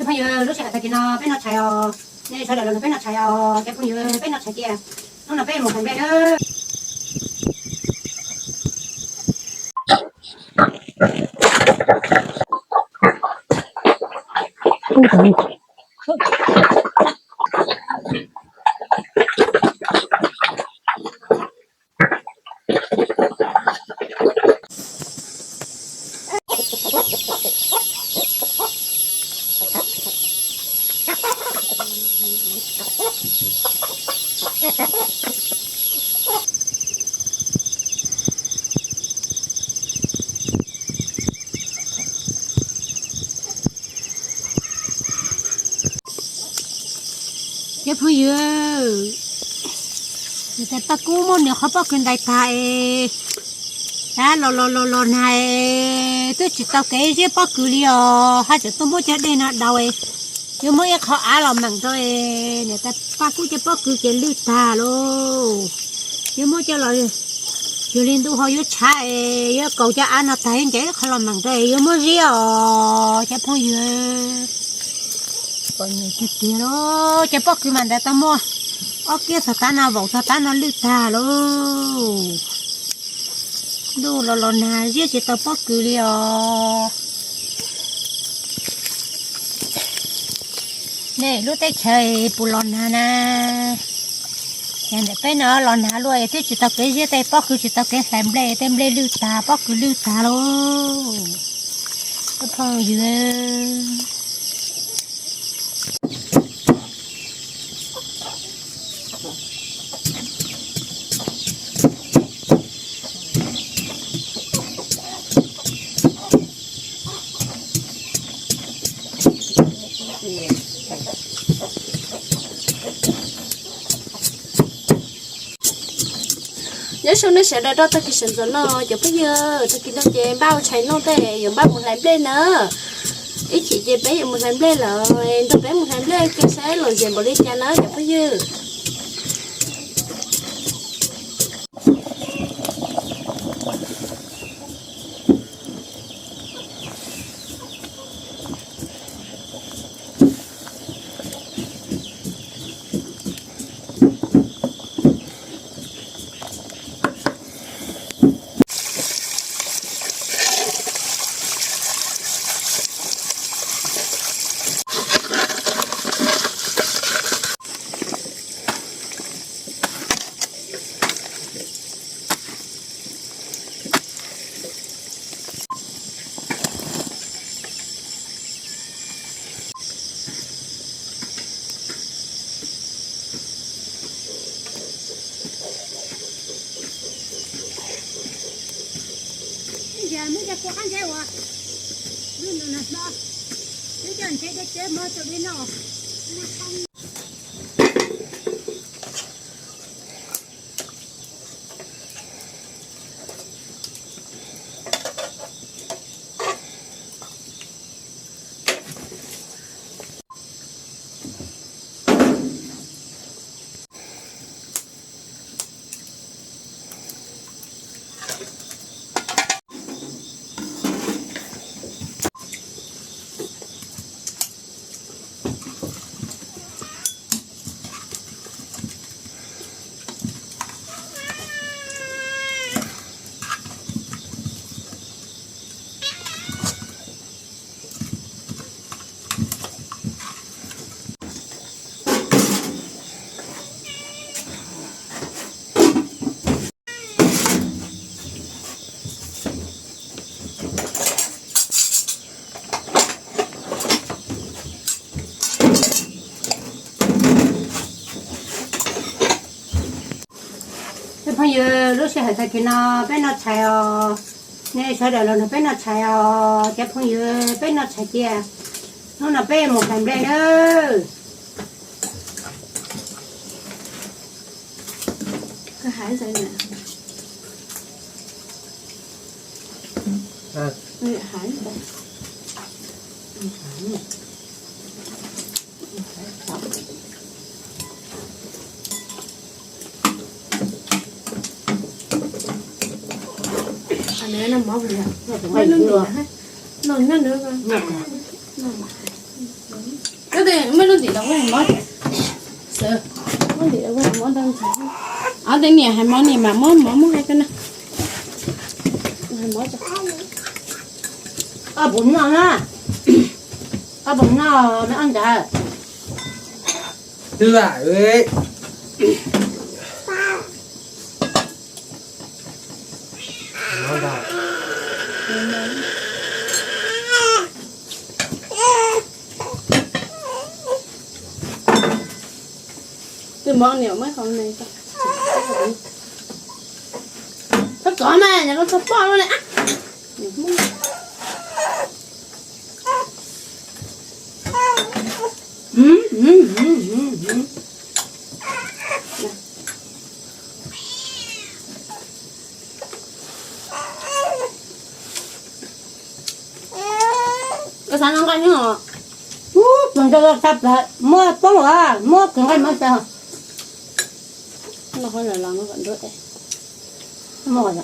Phooj ywg, lub sij hawm tag kis no peb noj tshais os. Nej sawv daws los nrog peb noj tshais os cov phooj ywg, peb noj tshais cia. Hnub no peb mus hlais nplej na. Cov phooj ywg, niam tais Paj Kub muab nws qhov pob kws ntais tag es, tab los los los los nag es twb tsis tau kev ziab pob kws li os, haj tseem tuaj muab cov dej no daus es yuav muab ib qho av los meem rau es niam tais Paj Kub cov pob kws ces lwj tag lauj. Yuav muab coj los, yog li ntuj ho yuav tshav es yuav kaus cov av no tag ncaim ib qho los meem rau es yuav muab ziab os cov phooj ywg. Pom nyuam tiag tiag lauj, cov pob kws mas ntais tau muaj ob kiab txog tav no, vaum txog tav no lwj tag lauj. Ntuj los los nag ziab tsis tau pob kws li os. Nej lub teb chaws puas los nag na? Yog ntawm peb no los nag luaj es twb tsis tau kev ziab tej pob kws, tsis tau kev hlais nplej, tej nplej lwj tag, pob kws lwj tag lauj. Cov phooj ywg, nyob zoo nej sawv daws rau tag kis sawv ntxov no cov phooj ywg, tag kis no ces npaj ua tshais noj tej yuav npaj mus hlais nplej na. Ib chim ces peb yuav mus hlais nplej lawm, nrog peb mus hlais nplej kiag saib lom zem npaum li cas na cov phooj ywg. Cov phooj ywg, lub sij hawm tag kis no peb noj tshais os. Nej sawv daws los nrog peb noj tshais os cov phooj ywg, peb noj tshais cia. Hnub no peb mus hlais nplej nawb. Muab lub ntim los ua mob. Muab ntim los ua mob ntau ntxhais. Ob tug niam hais mov niam mam muab mov muab hais koj na. Hais mov. Koj puas noj na? Koj puas noj me ab ntawd? Twb lam. Twb mov niam muab qhov ne. Thov kov mas, nyuam qhuav txog poj lawm ne. Koj xav noj nqaij thiab os? Ub, tus nrog los tag plaws, muab poob los, muab kws nqaij mov tag. Noj qhov no los muab kom nruab teb. Muab kom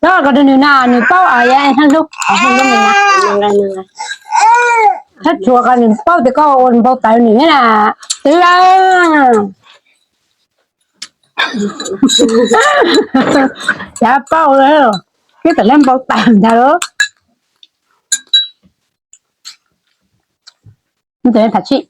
Ntawd, koj kom nws na, nws paub os, yog hlub, hlub nws na. Txhob tsuav, kom nws paub tias koj ua npau taws nws na. Twb cav paub, twb tawm lawv npau taws ntag. Ntawd tham tsis.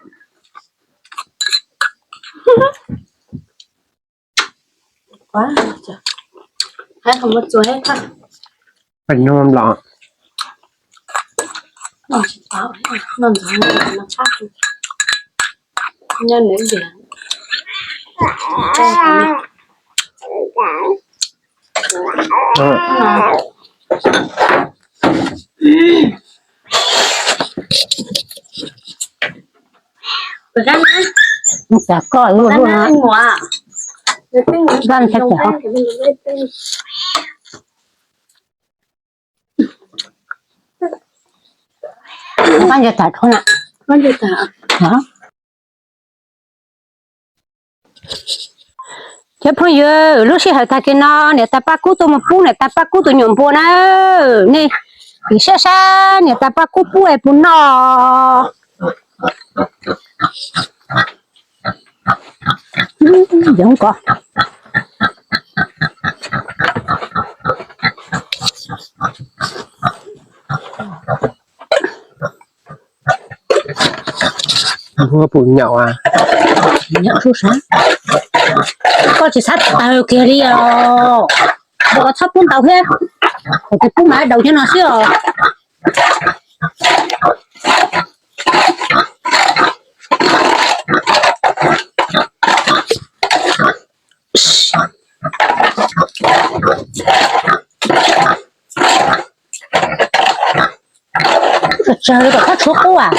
Xav koj luaj luaj na. Dab ntshai tsam. Koj ntsia tham tshuav na. Cov phooj ywg, lub sij hawm tag kis no niam tais Paj Kub tuaj mus pub niam tais Paj Kub tus nyuam npua na. Nej pim saib saib niam tais Paj Kub pub es puas noj. Yoov ko. Nyaum, nyaum sub sab. Koj tsis txhob tawg kiag li os. Koj txhob pub ntau thiab. Kuv tus pub mas daus thiab no xwb os. Tsawg li kom koj tshuav qub as.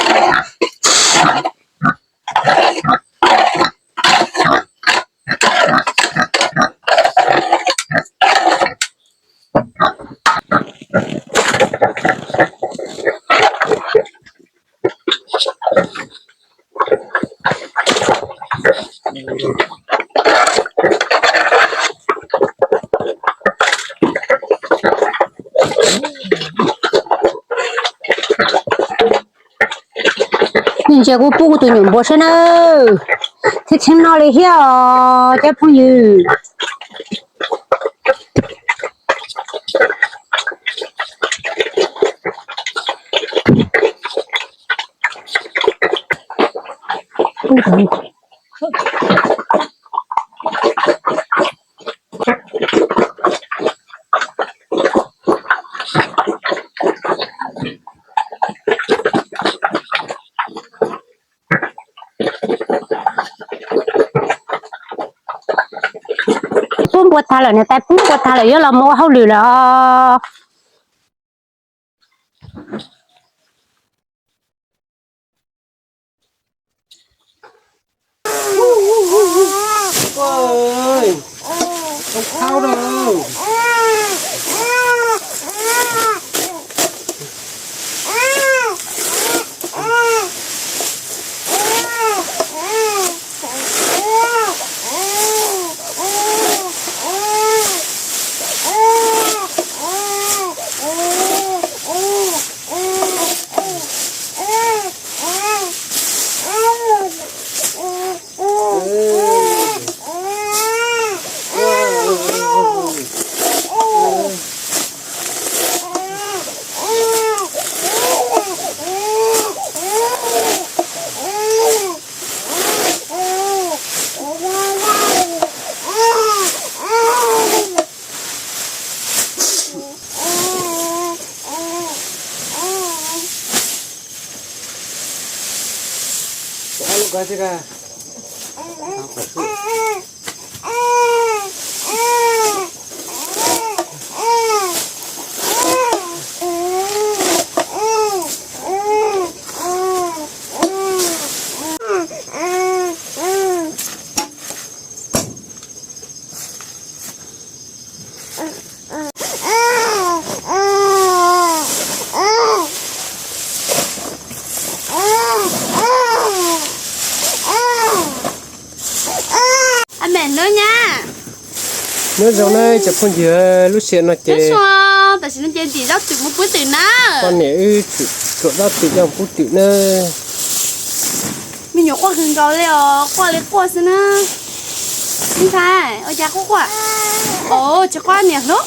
Ntsia kuv pub kuv tus nyuam npua saib nawb, txheeb txheeb no li thiab os cov phooj ywg. Pub npua tag lawm, niam tais pub npua tag lawm, yuav los mus ua hauj lwm lawm. Nyob zoo na cov phooj ywg, lub sij hawm no ces tam sim no ces ntim zaub twm mus pub twm na. Poj niam wb tsuam zaub twm coj mus pub twm na. Me nyuam quaj kawg nkaus li os, quaj li quaj xwb na. Me ntxhais, ua cas quaj quaj? Os, tsis quaj niam hlub.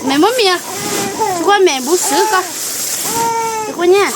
Mem muab me, tsis quaj mem npuv xwb ko. Tsis quaj nyiaj.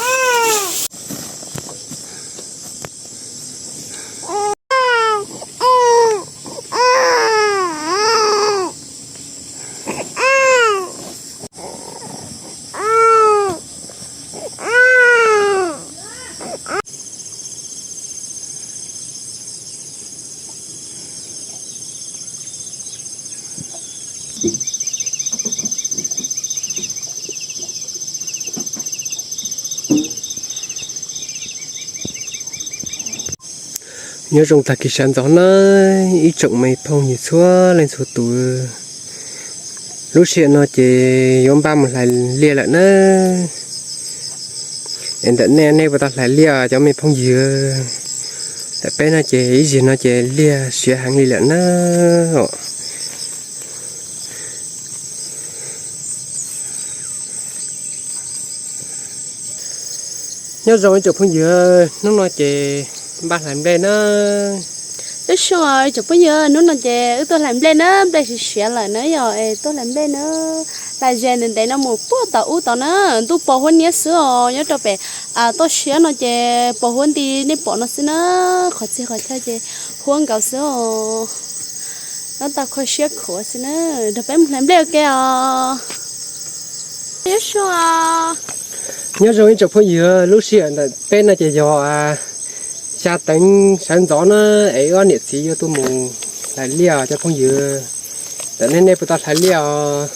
Nyob zoo tag kis sawv ntxov na ib tsoom me phooj ywg txhua leej txhua tus. Lub sij hawm no ces yuav npaj mus hlais liaj lawm na. Es ntawm nej, nej puas tau hlais liaj cov me phooj ywg? Ntawm peb no ces ib zaug no ces liaj siav heev li lawm na. Nyob zoo ib tsoom phooj ywg, hnub no ces npaj hlais nplej na. Nyob zoo ib tsoom phooj ywg, hnub no ces wb tuaj hlais nplej na, nplej siav siav lawm na yom, es tuaj hlais nplej na. Hlais ze ntev ntev no mus puag tom ub tod na, ntuj pos huab niab xwb os, nyob rau pem toj siab no ces pos huab nti nej pom no xwb na, qhov txhia qhov chaw ces huab nkaus xwb os. Nyob tau kho siab khuav xwb na, nrog peb mus hlais nplej ua ke os. Nyob zoo ib tsoom phooj ywg, lub sij hawm ntawm peb no ces yog xya teev sawv ntxov na, es wb ob niam txiv yuav tuaj mus hlais liaj cov phooj ywg. Ntawm nej, nej puas tau hlais liaj os?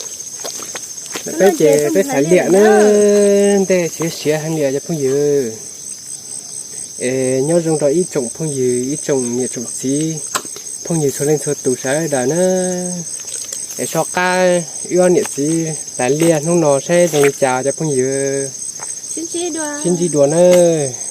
Ntawm peb ces peb hlais liaj na, nplej siav siav heev li cov phooj ywg. Es nyob zoo rau ib tsoom phooj ywg, ib tsoom niam tsoom txiv, phooj ywg txhua leej txhua tus sawv daws na. Es so qab wb ob niam txiv hlais liaj hnub no saib zoo li cas cov phooj ywg. Sib ntsib dua nawb.